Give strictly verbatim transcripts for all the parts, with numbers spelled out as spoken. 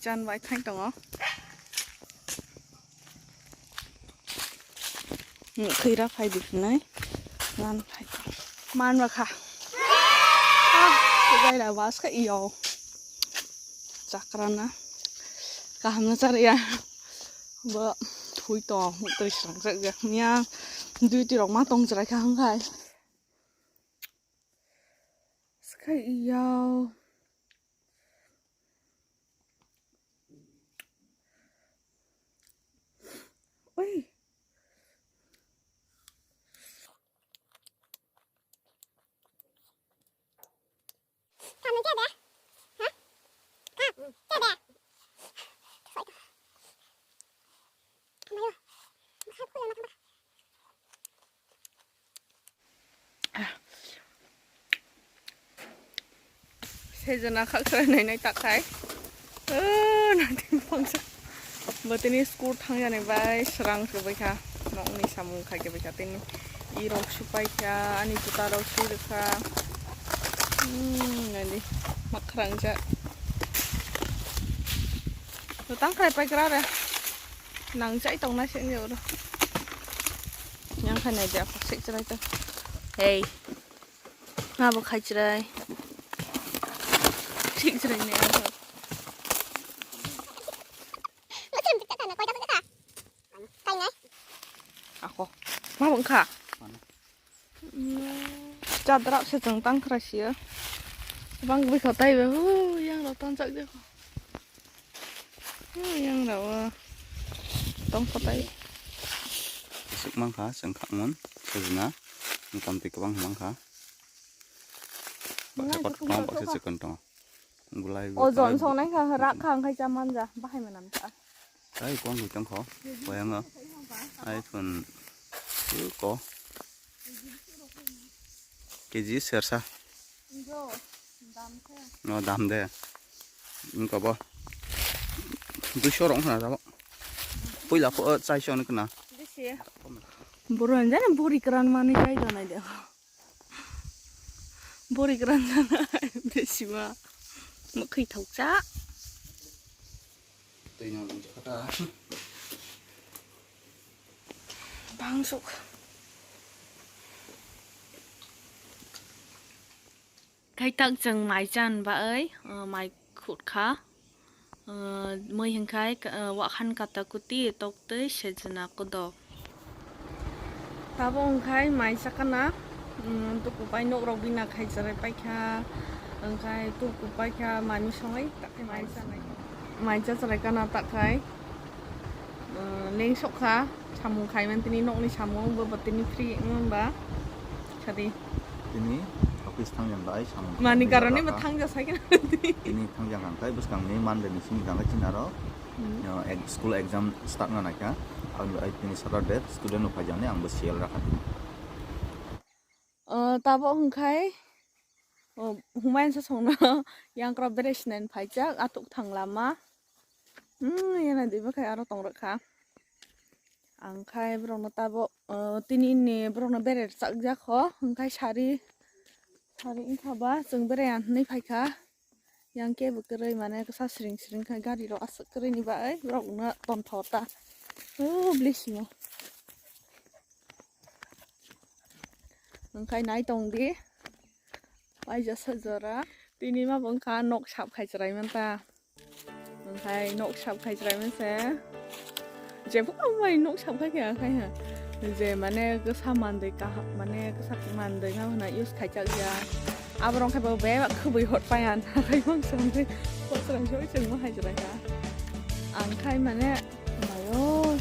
Chan bai thang tongo. Khwira phai di hinai. Lan phai. Man ba kha. Ah, bai la bas kha iyo. Chakrana. Kaham na char ya. Bo thui to, muk twi srang jak jak. Nya duty rok ma tong chrai kha hang khai. Sky iyo. Oi. Sejana khaksa nainai takhai. Oh, nanti bangsa. Batini school thang jani bai serang se bai kha. Nokni samung khai ke bai kha tini. I rok supai kha, ani juta rok sui rwkha. Hmm, nani makrang ja. Tang khai pai kra re. Nang chai tong na se ni oro. Yang khai nai dia, sik chrai ta. Hey. Nga bo khai chrai. Sik chrai ne. Ako. Ma bo kha. Chadrak se chwng tang khra siya. Bang bwkha tai be. Hu, yang rok tang chak de. Hu, yang rok tong kha tai. Isuk mang kha, chwng khakmon, sejna, motamti kwbang mang kha. Baksa kotor tongo, baksa chikon tongo. Gulai ojon songnai kha, rak kha, ang khai cha manja, bahai manam cha. Ai, kong gwi tong kho, koyango. Ai, phun, ko. K G sersa. No, dam de. Wngkha bo. Duiso rok wngkha na tabok. Puila pho, o, chaisa wngkha na. Bisi. Boro jani bori kwran manwi kai donai de. Bori kwran jana besima. Mwkhwi thokcha. Twi no nung kha ta. Bangsuk. Khai tak chwng mai chan ba oi, o, mai khut kha. O, mui hwnkhe, o, wakhan kata kuti, tok twi sejna kodok. Tabuk hwnkhe mai sakana, um, tuku pai nok rok bina khai chwrai paikha, hwnkhe tuku paikha mani songai takhai mai chanai. Mai cha chwrai kana takhai. Lengsok kha, samung khaimani tini nokni samung, bo bo tini free wng ba. Sadi. Tini office thang jang bai samung. Mani khaimani karone jaga bo kha. Thang ja sai khe. Tini thang jang ang khai bwskang ni Monday ni simi jang chinaro. Hmm. Yo, ek-, school exam start na naikha. Ang bai tini Saturday student no phai jang ni ang bo C L rakha tini. O, tabuk hwnkhe, o, humayan sa songno yang kra bere sinan phaijak, atuk thang lama. Hmm, yana di bakhai aro tong rwkha. Ang khai borokno tabuk, o, tini ni borokno bere rwchak jak kho, hwnkhe sari, sari wngkha ba chwng bere ya hinwi phaikha. Yang kebo kwrwi mane kisa sring sring khai gari rok aswk kwrwi ni bai borok no tongthok ta. O blessing o. Wngkhai nai tong di. Paijasa jora. Tini ma bo wngkha nok sap khai chwrai manta. Wngkhai nok sap khai chwrai manse. Jephuru bai nok sap khai khe ang khai ha. Je mane kisa mandwi kaham, mane kisa mandwi ma hwnna use khai chak ya. Aborok khe bo bebak khwbwi hot pai ang. Khai mang song khai. Hot chwrai soi chwng ma hai chwrai kha. Ang khai mane mayo.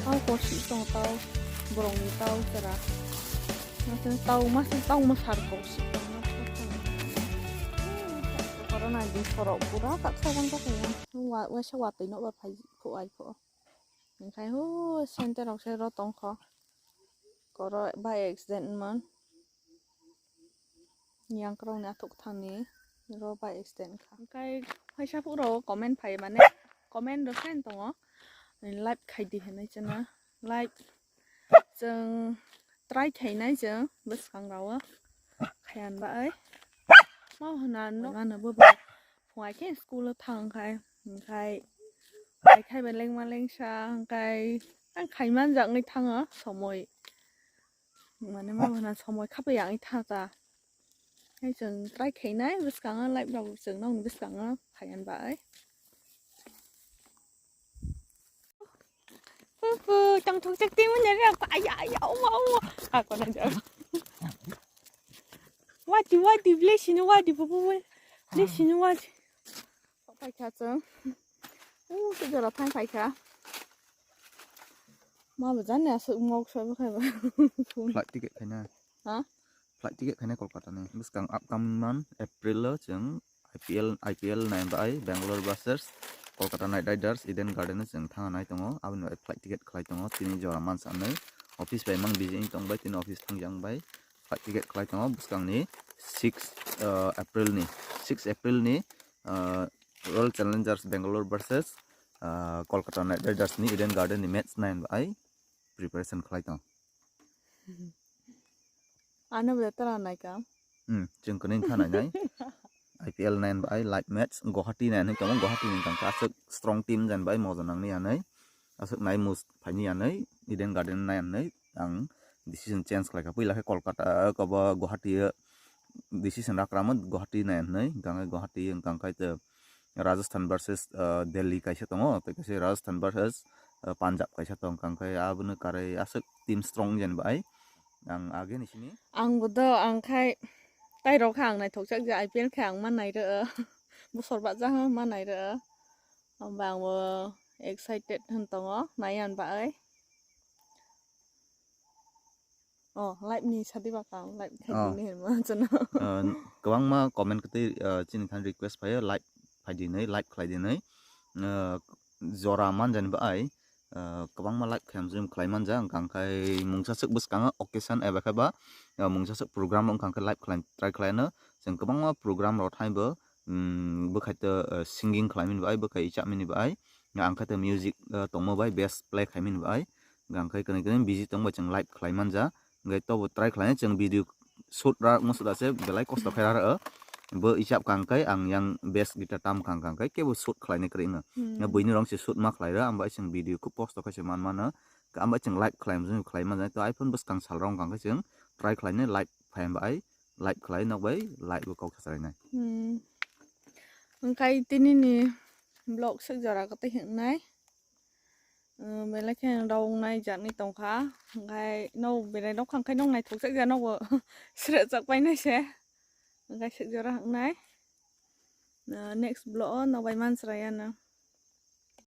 Tau korsi tong tau. Borokni tau chwra. Masing tau, masing tau masar korsi tong. Corona din sorok pura tak sai bang tak ya. Wa, wa se watwi no ba phai phu ai phu. Hingkhai hu center rok se ro tongkho. Koro by accident man. Yang krong ni athuk thani ro by accident kha. Hingkhai phaisa phuk ro comment phai mane comment ro khain tongo. Like khai di hinwi chana. Like chwng try khainai chwng bwskang rao. Khayan ba ai. Ma hwnna no ano bo ba. Phungai khe school o thang khai. Hwnkhe pai khai bai lengma lengsa hwnkhe ang khai manjaknai thango somoi. Mane ma bana somoi khapai yang tha ta. Hai chwng try khainai bwskango live rok chwng nokni bwskango phaiyan bai. Pupu, tong thok chak twi manya rak. Aya, aya, omo, omo. Ako na jak. Wadi, wadi, blessing, wadi, pupu, blessing, wadi. Paikha chwng. Uh, se jora thang paikha. Ma bo jani aswk mok soi bo khai ba. Flight ticket khaina. Ha? Flight ticket khaina Kolkata ni. Bwskang upcoming month April o chwng I P L, I P L nai bai Bangalore versus Kolkata Knight Riders Eden Garden o chwng thangna nai tongo. Aboni bai flight ticket khlai tongo. Tini jora mansa nai office bai mang busy wng tong bai, tini office thang jang bai flight ticket khlai tongo. Bwskang ni six, uh, April ni, six April ni, uh, Royal Challengers Bangalore versus, uh, Kolkata Knight Riders ni Eden Garden ni match nai bai preparation khlai tong. Ano bwle tara nai ka? Hmm, chwng kwnwi kha nai nai. I P L nai bai live match Guwahati nai hinwi tongo. Guwahati ni tang aswk strong team jan bai moja nangni anai. Aswk nai mus phaini anai. Eden Garden nai anai. Ang decision change khlai kha. Puila khe Kolkata, kobo Guwahati, decision rakramo Guwahati nai hinwi. Hwnkhe Guwahati hwnkhe te Rajasthan versus, uh, Delhi kaisa tongo, tei kaisa Rajasthan versus, uh, Punjab kaisa tong, hwnkhe aboni karwi aswk team strong jen bai. Ang age ni simi. Ang bo do, ang khai tai rok kha ang naithok jak je I P L khe ang ma nai rw, bosor ba ja ma nai rw. Amba ang bo excited hwn tongo, nai an bai. Oh, live ni sadi ba kang, live khai Oh. Dini hinma chano. Uh, kwbangma comment kwtwi, uh, chini thani request phaio, live phai dinwi, live khlai dinwi. Uh, jora manjani bai, uh, kwbangma live khai amjani khlai manja, hwnkha khe mungsa swk bwskango occasion eba khe ba, uh, mungsa swk program wngkha khe live khlai try khlaino. Chwng kwbangma program rok thai bo, um, bwkhai to, uh, singing khlai mani bai, bwkhai ichap mani bai, hwnkha khe to music, uh, tongma bai, bass play khai mani bai. Hwnkha khe kwnwi kwnwi busy tongbai chwng live khlai manja. Hwnkhe tobo try khlainai chwng video shoot ra musu da se belai kosto khe ra rw. Bo ichap kang khe ang yang bass guitar tam kang kang khe kebo shoot khlainai kwrwi wngno. Hmm. Buini rong se shoot ma khlai rw, ambai chwng video khub kosto khe se man mano. Ambai chwng live khlai manja khlai manja. To iPhone bwskang sal rong kang khe chwng try khlainai live phai ambai live khlai nok bai live bo kok sa chalainai. Hmm. Hwnkhe tini ni vlog swk jora kwtwi hingnai. Uh, belai khe rw wngnai jatni tongkha, hwnkhe no belai nok kha, hwnkhe nok naithok jak ya, nogo srechak painai se, hwnkhe sik jora wngnai. Uh, next vlog o nok bai mansra ya no.